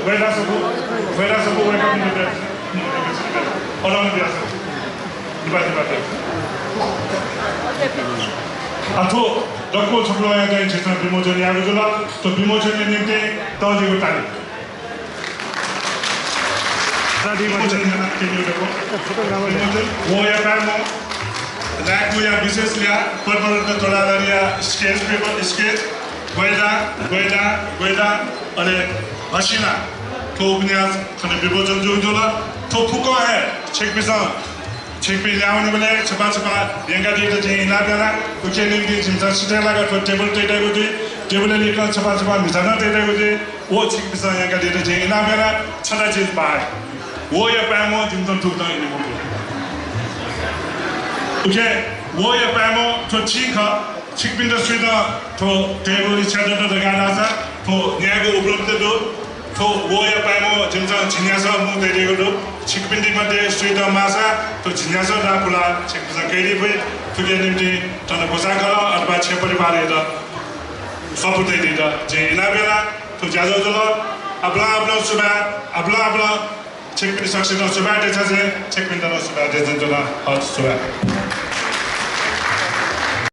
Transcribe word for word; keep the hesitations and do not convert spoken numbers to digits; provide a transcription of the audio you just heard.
भ्वय्दासःगु, भ्वय्दासःगु वय्कःपिन्त अनंलि बियाच्वना। निपाः निपाः। आ, थ्व दक्व छगू लँया चाहिँ झीसं विमोचन यायेगु जुल। थ्व विमोचनया निंतिं तःजिगु ताली। विमोचन यानाः क्यनेगु दक्व। विमोचन वहःया पाय्म्ह लाय्कूया विशेष ल्याः पद्मरत्न तुलाधरया sketch paper, sketch, ग्वय्दां, ग्वय्दां, ग्वय्दां, अले हसिना थ्व उपन्यास थन विमोचन जूगु जुल। थ्व फुक्कं हे छिकपिन्सं छिकपिं ल्याहां वनीबलय् छपा छपा यंकादीत जिं इनाप याना। उकिया निंतिं जिमिसं सिधय् लाकाः थ्व टेबल तयातयागु जुइ। टेबलय् लिक्क छपा छपा म्हिचा नं तयातयागु जुइ। व छिकपिन्सं यंकादीत जिं इनाप याना। छता चिज बाहेक वहःया पाय्म्ह जिमिसं थुकथं इने मखु। उकिं वहःया पाय्म्ह थ्व चिं खः। छिकपिन्त सुयातं थ्व टेबल इच्छा दत धकाः धाःसा थ्व न्यायेगु उपलब्ध दु। थ्व वहःया पाय्म्ह जिमिसं झिंन्यासः मुं तयातयागु दु। छिकपिन्त मध्ये सुयातं माःसा थ्व झिंन्यासः ला पुलाः छिकपिन्सं कयादी फइ। थुकिया निंतिं थन ग्वसाः खलः अथवा छेँ परिवारयात स्वापू तयादीत जिं इनाप याना। थ्व ज्याझ्वः जुल। आपालं आपालं सुभाय्, आपालं आपालं छिकपिं सकसितं सुभाय् देछासें छिकपिन्त नं सुभाय् देछानाच्वना। हस्, सुभाय्।